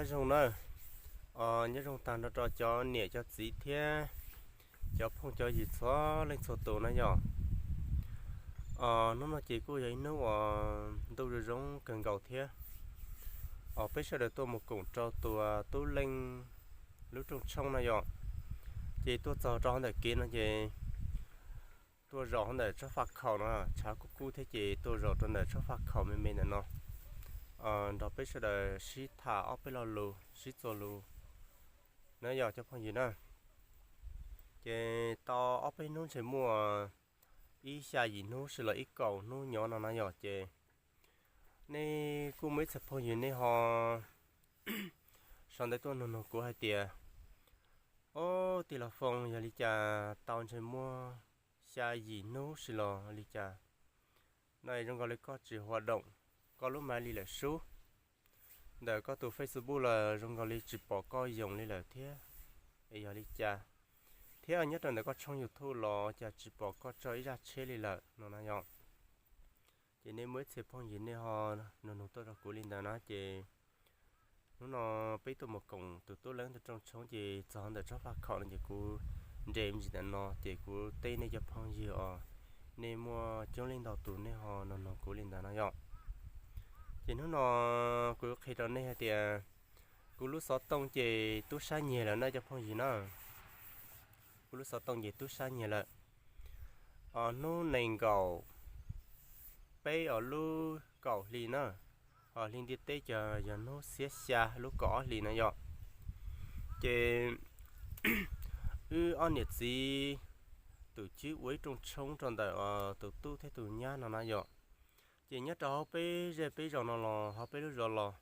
Nyob zoo na, nyob zoo tag nrho rau cov niam cov txiv thiab cov phooj cov ywg txhua leej txhua tus na yom. Hnub no ces kuj yog ib hnub uas ntuj zoo zoo kawg nkaus thiab. Peb sawv daws tuaj mus koom rau tus tub Leej lub rooj tshoob na yom. Ces tuaj txog rau hauv ntawm kev no ces tuaj zaum hauv ntawm tsob faj khaum no, tshav kuj kub thiab ces tuaj zaum rau ntawm tsob faj khaum me me ntawm no, nrog peb sawv daws sib tham ob peb lo lus sib txuas lus na yom cov phooj ywg na. Ces tau ob peb hnub ntshe muaj ib xya yim hnub sis los ib kaum hnub nyob no na yom ces nej kuj muaj ib txhia phooj ywg nej ho sau ntawv tuaj nug nug kuv hais tias, Ob, tij laug Foo, yog li cas tau ntshe muaj xya yim hnub sis los li cas no es zoo nkaus li koj tsis hua doom, koj lub mav li lawm sub, ntawm koj tus Facebook los zoo nkaus li tsis pom koj yoos li lawm thiab, es yog li cas? Thiab nyob rau ntawm koj tshooj YouTube los cas tsis pom koj tso ib zaj tsheb li lawm no na yom. Ces nej muaj ib txhia phooj ywg nej ho nug nug tuaj rau kuv li ntawd na ces hnub no peb tuaj mus koom tus tub Leej tus rooj tshoob ces txog ntawm tsob faj khaum no ces kuv nres me ntsis ntawm no ces kuv teb nej cov phooj ywg os, nej muaj coob leej ntau tus nej ho nug nug kuv li ntawd no yom. Ces hnub no kuv yuav qhia rau nej hais tias kuv lub xov tooj ces tub sab nyiag lawm na cov phooj ywg na. Kuv lub xov tooj ces tub sab nyiag lawm. Hnub nees nkaum peb os lub kaum hli na, ho hli ntiaj teb ces yog hnub xiab xya lub kaum ob hli na yom. Ces wb ob niam txiv tus cwb ua ib rooj tshoob rau ntawm tus tub thiab tus nyab no na yom. Ces nyob rau hauv peb zej peb zos no los hauv peb lub zos los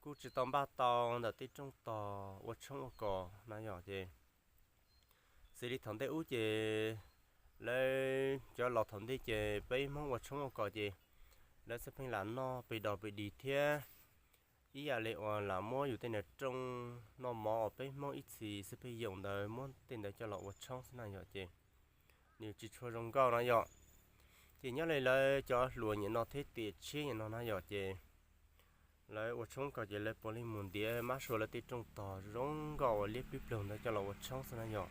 kuj tsis tau npaj tau ntawm tej rooj tog ua tshoob ua kos na yom ces xws li thaum ntej ub ces lawv cov laus thaum ntej ces peb Hmoob ua tshoob ua kos ces lawv xwb pheej lam noj pes dos pes dig thiab ib yam li uas lam muab yus tej niag rooj noj mov uas peb Hmoob ib txhis xwb pheej yoom ntawd muab tej ntawd coj los ua tshoob xwb na yom ces nws tsis tshua zoo nkauj na yom. Ces nyob li lawv cov hluas nyuam no thiab tiam tshiab nyuam no na yom ces lawv ua tshoob kos ces lawv puav leej mus ntiav mab sua lawv tej rooj tog zoo nkauj uas liab plig ploog ntawd coj los ua tshoob xwb na yom.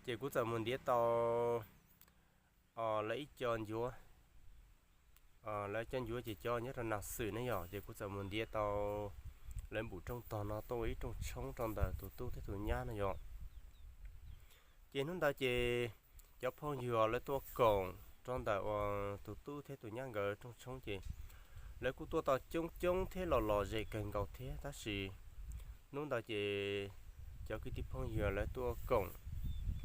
Ces kuv txawm mus ntiav tau lawv ib co ncuav, lawv cov ncuav ces cov nyob rau Nas Xwm ne yom, ces kuv txawm mus ntiav tau lawv npum rooj tog no tuaj ua ib rooj tshoob rau ntawm tus tub thiab tus nyab no yom. Ces hnub ntawd ces cov phooj ywg lawv tuaj koom rau ntawm uas tus tub thiab tus nyab nkawd rooj tshoob ces lawv kuj tuaj tau coob coob thiab los lom zem kawg nkaus thiab, tab sis hnub ntawd ces cov kwv tij phooj ywg lawv tuaj koom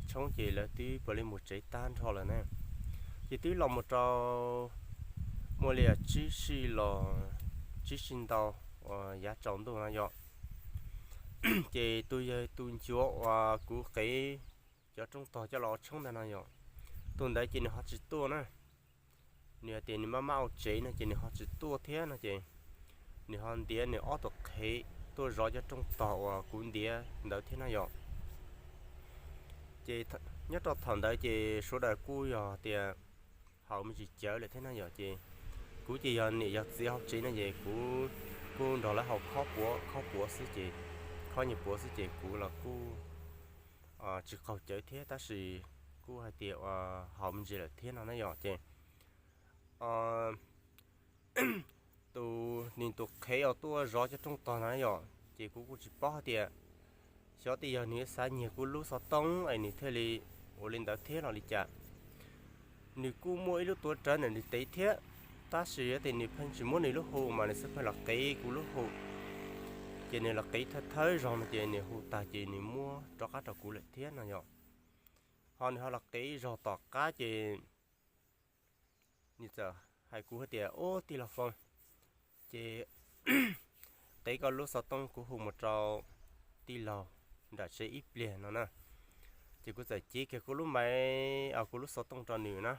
tshoob ces lawv twb puav leej mus tsev tag nrho lawm na. Ces twb los mus rau muaj li tsib sij los tsib sij ntau uas yav tsaus ntuj no yom. Ces tus yawg tus ncuav uas kuv qev cov rooj tog coj los ua tshoob ntag no yom, tus ntawd ces nws ho tsis tuaj na. Nws hais tias nws maj maj ua tsev no ces nws ho tsis tuaj thiab no ces nws ho ntiav nws ob tug qhev tuaj zov cov rooj tog uas kuv ntiav ntawd thiab no yom. Ces nyob rau thaum ntawd ces sawv daws kuj yog tias haus me ntsis cawv lawm thiab no yom, ces kuv ces yog niam yog txiv hauv tsev no ces kuv kuj nrog lawv haus khob puav khob puav xwb ces khob nyuag puav xwb ces kuv los kuj tsis qaug cawv thiab, tab sis kuj hais tias haus me ntsis lawm thiab no na yom. Ces tus nws tus qhev uas tuaj zov cov rooj tog no na yom, ces kuv kuj tsis paub hais tias xyov tej yog nws xav nyiag kuv lub xov tooj es nws thiaj li ua li ntawd thiab los li cas. Nws kuj muaj ib lub tuav rawv ntawm nws tev thiab, tab sis yog tias nws pheej tsis muab nws lub hu mas nws xub pheej los qev kuv lub hu. Ces nws los qev thawj thawj zaug no ces nws hu tag ces nws muab rov qab rau kuv lawm thiab no yom. Ho nws ho los qev ib zaug tom qab ces nws txawm hais kuv hais tias, Ub, tij laug Foo, ces qev koj lub xov tooj kuv hu mus rau tij laug nram tsev ib pliag no na. Ces kuv txawm cev kiag kuv lub maiv, kuv lub xov tooj rau nws na.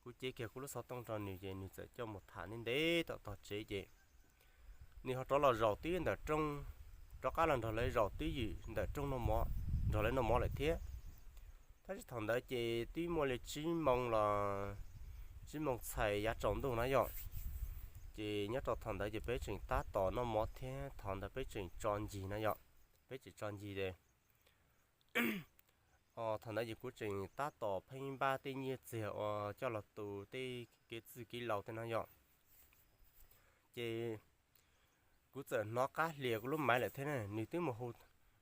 Kuv cev kiag kuv lub xov tooj rau nws ces nws txawm coj mus tham ntev ntev tom tog tsev ces nws ho rov los zaum twb ntawm rooj, rov qab los nrog lawv zaum twb ywm ntawm rooj noj mov, nrog lawv noj mov lawm thiab. Tab sis thaum ntawd ces twb muaj li tsib moo los tsib moo txhais yav tsaus ntuj na yom. Ces nyob rau thaum ntawd ces peb tseem tab tom noj mov thiab thaum ntawd peb tseem tso ncig na yom, peb tseem tso ncig es thaum ntawd ces kuv tseem tab tom pheej npaj tej nyiaj txiag uas coj los tu tej kev txwj kev laus tej no yom. Ces kuv txawm hnov qab hlias kuv lub maiv lawm thiab na, nws twb mus hu,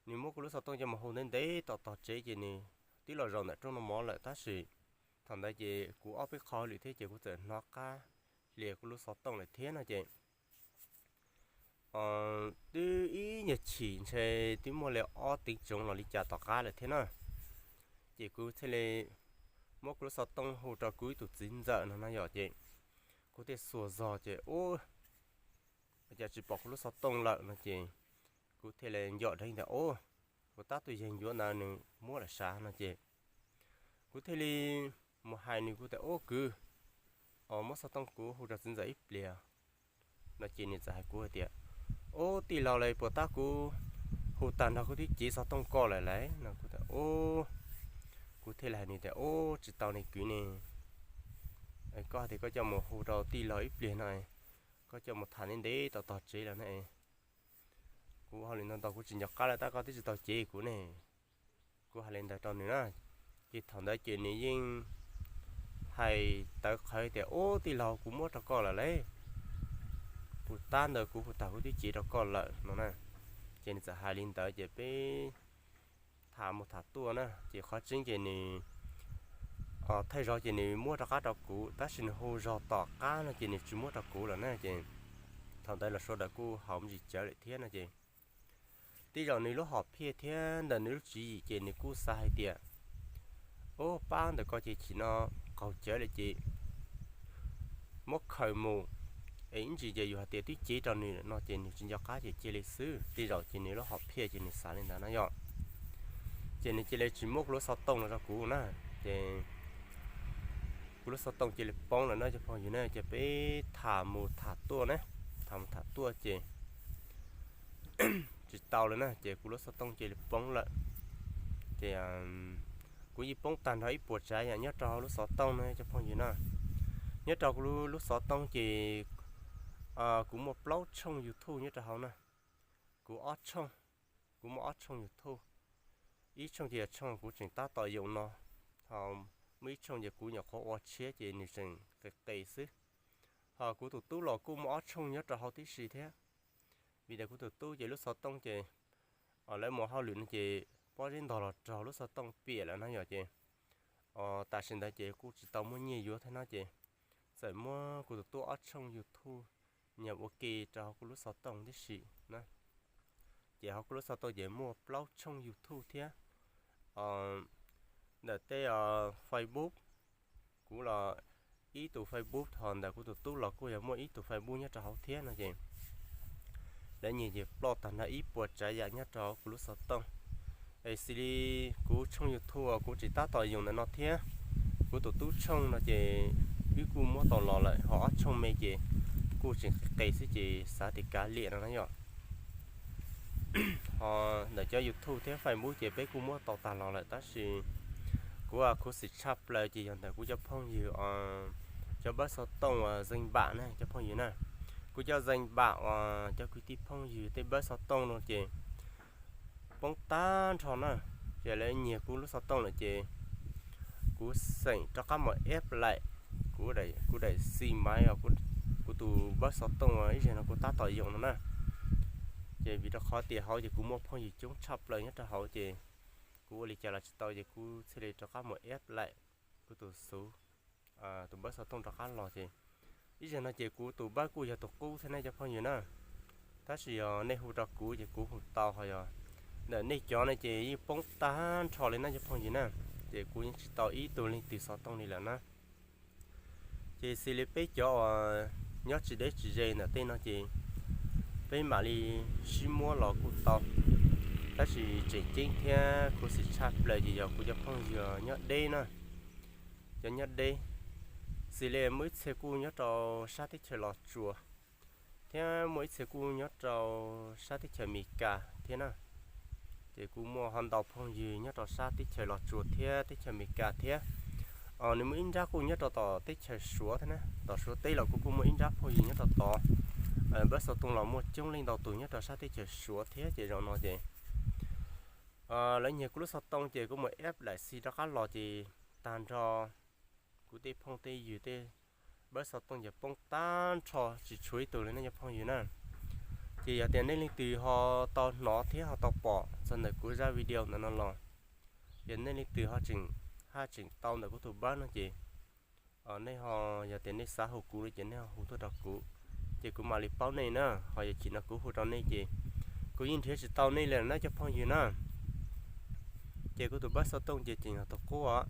nws muab kuv lub xov tooj coj mus hu ntev ntev tom tog tsev ces nws twb los zaum ntawm rooj noj mov lawm tab sis thaum ntawd ces kuv ob peb qho lwm thiab ces kuv txawm hnov qab hlias kuv lub xov tooj lawm thiab no ces twb ib nyuag chim ntshe twb muaj li ob teev tsoov los li cas tom qab lawm thiab na. Ces kuv thiaj li muab kuv lub xov tooj hu rau kuv ib tus txiv ntxawm no no yom ces kuv thiaj xuas zog ces ua cas tsis pom kuv lub xov tooj lawm no ces kuv thiaj li nco dheev tias ua puas tab tus yawg ncuav ntawd nws muab lawm sav no ces kuv thiaj li mus hais nws, kuv tias ua kwv, muab xov tooj kuv hu rau txiv ntxawm ib pliag no ces nws txawm hais kuv hais tias ua tij laug li puas tab kuv hu tag nrho kuv twb cev xov tooj koj lawm lauj no kuv tias ua, kuv thiaj li hais nws tias ua tsis tau ne kwv ne, koj hais tias koj coj mus hu rau tij laug ib pliag no, koj coj mus tham ntev ntev tom tog tsev lawm na. Kuv hauj lwm ntau ntau kuv tsis nco qab lawm tab koj twb tsis tau cev kuv ne. Kuv hais li ntawd rau nws na, ces thaum ntawd ces nws yeej hais tawv qhawv tias ua tij laug kuv muab rau koj lawm lauj, puas tab ntawd kuv hu tag kuv twb cev rau koj lawm no na. Ces nws txawm hais li ntawd ces peb tham mus tham tuaj na ces qhov tseeb ces nws thaij zog ces nws muab rov qab rau kuv tab sis nws hu zog tom qab no ces nws tsis muab rau kuv lawm na ces thaum ntawd los sawv daws kuj haus me ntsis cawv lawm thiab no ces tej zaum nws lub hom phiaj thiab ntawm nws lub tswv yim ces nws kuj xav hais tias ua pab ntawm ko ces chim no qaug cawv lawm ces muab khaws mus es ib ntsis ces yus hais tias twb cev rau nws lawm no ces nws tsis nco qab ces cia li xwb. Tej zaum ces nws lub hom phiaj ces nws xav li ntawd na yom. Ces nws cia li tsis muab kuv lub xov tooj no rau kuv na, ces kuv lub xov tooj cia li poob lawm na cov phooj ywg na. Ces peb tham mus tham tuaj na, tham mus tham tuaj ces tsis tau lawm na ces kuv lub xov tooj cia li poob lawm. Ces kuv yeej poob tag nrho ib puas tsav yam nyob rau hauv lub xov tooj na cov phooj ywg na. Nyob rau kuv lub xov tooj ces kuv muaj plaub tshooj YouTube nyob rau hauv na. Kuv ob tshooj, kuv muaj ob tshooj YouTube. Ib tshooj ces yog tshooj kuv tseem tab tom yoom no, ho muaj ib tshooj ces kuv nyuam qhuav ua tshiab ces nws tseem qis qis xwb. Ho kuv tus tub los kuj muaj ob tshooj nyob rau hauv tib si thiab. Vim tias kuv tus tub ces lub xov tooj ces lawv mus hauj lwm no ces pob zeb ntog los raug lub xov tooj piam lawm no yom ces tam sim ntawd ces kuj tsis tau muaj nyiaj yuav thiab no ces txawm muab kuv tus tub ob tshooj YouTube nyam ua ke rau hauv kuv lub xov tooj tib si na. Ces hauv kuv lub xov tooj ces muaj plaub tshooj YouTube thiab ntawm tej Facebook. Kuv los ib tus Facebook, ho ntawm kuv tus tub los kuj yog muaj ib tus Facebook nyob rau hauv thiab no ces lawv nyiag ces ploj tag nrho ib puas tsav yam nyob rau kuv lub xov tooj. Es xws li kuv tshooj YouTube uas kuv tseem tab tom yoom ntawm no thiab kuv tus tub tshooj no ces wb kuj muab tau los lawm, ho ob tshooj me ces kuj tseem qis qis xwb ces xav tias kav liam no na yom. Ho ntawm cov YouTube thiab Facebook ces peb kuj muab tau tag los lawm tab sis kuv khuv xim tshaj plaws ces yog ntawm kuv cov phooj ywg cov npawb xov tooj uas Zee Npam na cov phooj ywg na. Kuv cov Zee Npam uas cov kwv tij phooj ywg tej npawb xov tooj no ces poob tag nrho na. Ces lawv nyiag kuv lub xov tooj lawm ces kuv xeem rov qab mus eb laim kuv daim xi maiv os, kuv tus npawb xov tooj ib zaug no kuv tab tom yoom no na. Ces vim rau qhov tias hauv ces kuv muaj phooj ywg coob tshaj plaws nyob rau hauv ces kuv ua li cas los tsis tau ces kuv thiaj li rov qab mus eb laim kuv tus xuv, tus npawb xov tooj rov qab los ces ib zaug no ces kuv tus npawb kuj yog tus qub thiab ne cov phooj ywg na. Tab sis yog nej hu rau kuv ces kuv hu tau, ho yog ntawm nej cov no ces yeej poob tag nrho li na cov phooj ywg na. Ces kuv yeej tsis tau ib tug leej twg xov tooj li lawm na. Ces xws li peb cov uas nyob tsis deb tsis ze ntawm tej no ces peb mam li sib muab los kuj tau. Tab sis tseem ceeb thiab khuv xim tshaj plaws ces yog kuv cov phooj ywg nyob deb na, cov nyob deb. Xws li muaj ib txhia kuj nyob rau sab teb chaws Los Tsuas, thiab muaj ib txhia kuj nyob rau sab teb chaws Amelikas thiab na. Ces kuj muaj ho ntau phooj ywg nyob rau sab teb chaws Los Tsuas thiab teb chaws Amelikas thiab. Nws muaj ib nrab kuj nyob rau tom teb chaws Suav thiab na, tom Suav teb los kuj kuj muaj ib nrab phooj ywg nyob rau tod. Npawb xov tooj los muaj coob leej ntau tus nyob rau sab teb chaws Suav thiab, ces zaum no ces lawv nyiag kuv lub xov tooj ces kuv mus eb laim xi rov qab los ces tag nrho kuv tej phooj tej ywg tej npawb xov tooj ces poob tag nrho tsis tshuav ib tug li ne cov phooj ywg na. Ces yog tias nej leej twg ho tau hnov thiab ho tau pom txog ntawm kuv zaj video ntawm no los, yog nej leej twg ho tseem, haj tseem tau ntawm kuv tus npawb no ces nej ho, yog tias nej xav hu kuv no ces nej ho hu tuaj rau kuv, ces kuv mam li paub nej na. Ho yog chim no kuv hu rau nej ces kuv yeej nrhiav tsis tau nej li na cov phooj ywg na. Ces kuv tus npawb xov tooj ces tseem yog tus qub os.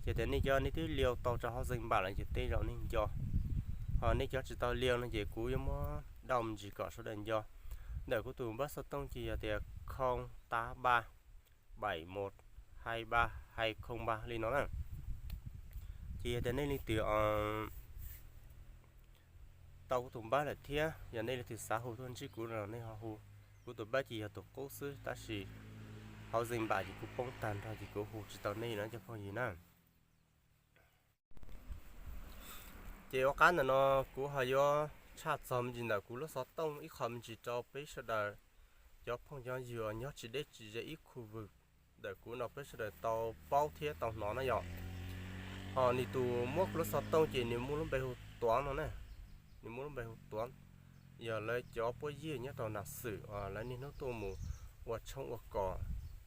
Ces tias nej cov nej twb liau tau rau hauv zeej npam lawm ces tej zaum nej nco, ho nej cov tsis tau liau no ces kuv yuav muab daus me ntsis kom sawv daws nco. Ntawm kuv tus npawb xov tooj ces yog tias khoo tav npa, baim mos, hais npa, hais khoo npa li no na. Ces yog tias nej leej twg tau kuv tus npawb lawm thiab yog nej leej twg xav hu tuaj ntsib kuv no nej ho hu. Kuv tus npawb ces yog tus qub xwb tab sis hauv zeej npam ces kuv poob tag nrho ces kuv hu tsis tau nej no cov phooj ywg na. Ces ua qab ntawm no kuv ho yuav tshaj txog me ntsis ntawm kuv lub xov tooj ib qho me ntsis rau peb sawv daws cov phooj cov ywg nyob tsis deb tsis ze ib khu vwm ntawm kuv no peb sawv daws tau paub thiab tau hnov na yom. Ho nws tus muab kuv lub xov tooj ces nws muaj lub npe hu Tuav no na, nws muaj lub npe hu Tuav. Yog lawv cov puab yig nyob rau Nam Xwm uas lawv niaj hnub tuaj mus ua tshoob ua kos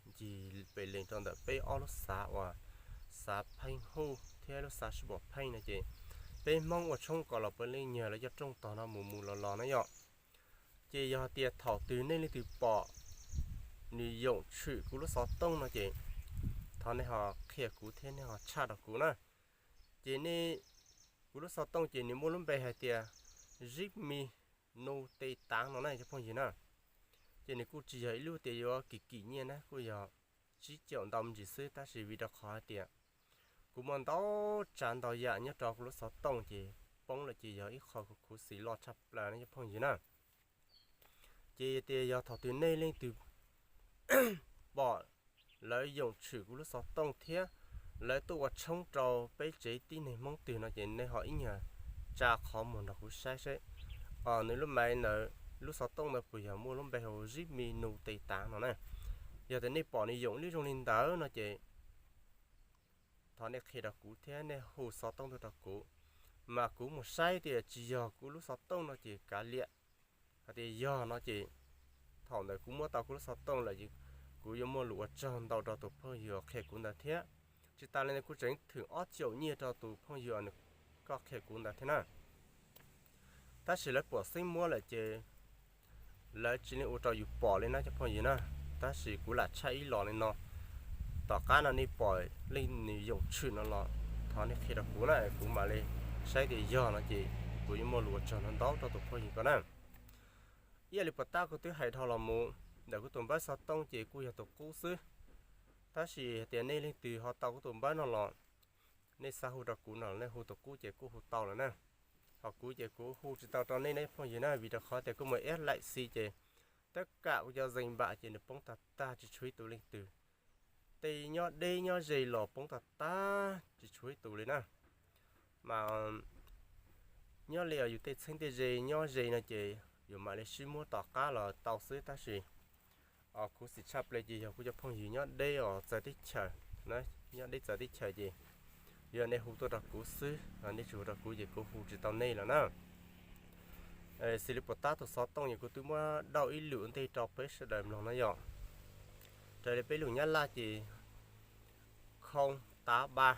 ncig pem lees rau ntawm peb ob lub xav uas xav Pheej Huj thiab lub xav Sib Pom Pheej no ces peb Hmoob ua tshoob kos los puav leej nyiag lawv cov rooj tog no mus mus los los na yom. Ces yog tias thaum twg nej leej twg pom nws yoom tshwm kuv lub xov tooj no ces thov nej ho qhia kuv thiab nej ho tshaj rau kuv na. Ces nej, kuv lub xov tooj ces nws muaj lub npe hais tias Zib Mi Nu Te Taav no na cov phooj ywg na. Ces nws kuj tsis yog ib lub tias yuav kim kim nyiaj na, kuj yog tsib caum ntau me ntsis xwb tab sis vim rau qhov hais tias kuv muaj ntau tsav ntau yam nyob rau kuv lub xov tooj ces poob lawm ces yog ib qho khuv xim loj tshaj plaws na cov phooj ywg na. Ces tias yog thaum twg nej leej twg pom lawv yoom tshwm kuv lub xov tooj thiab lawv tuaj ua tshoob rau peb tsev tib neeg Hmoob twg no ces nej ho ib nyuag tsa qhov muag nrog kuv saib seb nws lub maiv ntawd lub xov tooj ntawd puas yog muaj lub npe hu Zib Mi Nu Te Taav no na. Yog tias nej pom nws yoom li zoo li ntawd no ces thov nej qhia rau kuv thiab nej hu xov tooj tuaj rau kuv, mas kuv mus saib tias tsis yog kuv lub xov tooj no ces kav liam. Hais tias yog no ces thaum ntawd kuv muab tau kuv lub xov tooj lawm ces kuv yuav muaj lus ua tsaug ntau rau tus phooj ywg qhia kuv ntawd thiab. Tsis tas li ntawd kuv tseem thwm ob caum nyiaj rau tus phooj ywg uas nws koj qhia kuv ntawd thiab na. Tab sis lawv pom xeeb muab lawm ces lawv tsis leej ua rau yus pom li na cov phooj ywg na. Tab sis kuv lam tshaj ib los li no, tom qab no nej pom leej nws yoom tshwm no los thov nej qhia rau kuv na, kuv mam li saib tias yog no ces kuv yuav muaj lus ua tsaug ntau ntau rau tus phooj ywg ko na. Ib yam li puas tab kuv twb hais dhau los mus, ntawm kuv tus npawb xov tooj ces kuj yog tus qub xwb. Tab sis hais tias nej leej twg ho tau kuv tus npawb no los, nej xav hu rau kuv no nej hu tus qub ces kuj hu tau lawm na. Ho kuv ces kuv hu tsis tau rau nej ne phooj ywg na, vim rau qhov tias kuv mus eb laim xi ces tab kam kuv cov zeej npam ces nws poob tag tag tsis tshuav ib tug leej twg. Tej nyob deb nyob ze los poob tag tag tsis tshuav ib tug li na. Mas nyob li yus tej txheeb tej ze nyob ze no ces yus mam li sib muab tom qab los tau xwb tab sis khuv xim tshaj plaws ces yog kuv cov phooj ywg nyob deb os txawv teb chaws, nyob deb txawv teb chaws ces yog nej hu tuaj rau kuv xwb, nej tsis hu rau kuv ces kuv hu tsis tau nej lawm na. Xws li puas tab tus xov tooj es kuv twb muab dauj ib lwm ua ntej rau peb sawv daws mloog na yom. Raws li peb lus Nyab Laj ces khoo tav npa,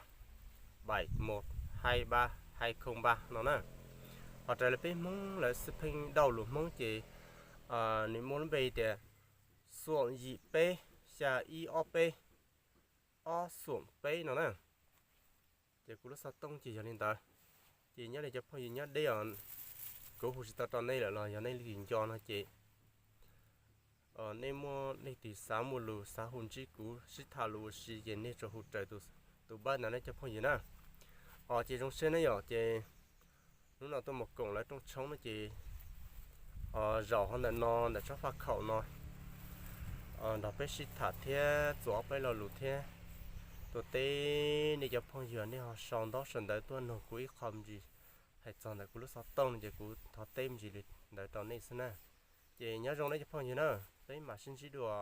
baim mos, hais npa, hais khoo npa no na. Ho raws li peb Hmoob lawv xwb pheej dauj lus Hmoob ces nws muaj lub npe tias xoom yim peb, xya ib ob peb, ob xoom peb no na. Ces kuv lub xov tooj ces yog li ntawd. Ces nyob li cov phooj ywg nyob deb os, kuv hu tsis tau rau nej lawm los yog nej leej twg nco no ces nej muaj leej twg xav muaj lus xav hu ntsib kuv sib tham lus ua si ces nej tsuas hu raws tus npawb ntawd na cov phooj ywg na. Os ces zoo siab na yom, ces hnub no tuaj mus koom lawv rooj tshoob no ces zaum hauv ntawm no ntawm tsob faj khaum no nrog peb sib tham thiab txuas ob peb lo lus thiab. tuaj teb nej cov phooj ywg nej ho sau ntaub sau ntawv tuaj nug kuv ib qho me ntsis hais txog ntawm kuv lub xov tooj no ces kuv thov teb me ntsis li ntawd rau nej xwb na. Ces nyob zoo nej cov phooj ywg na, peb mam sib ntsib dua.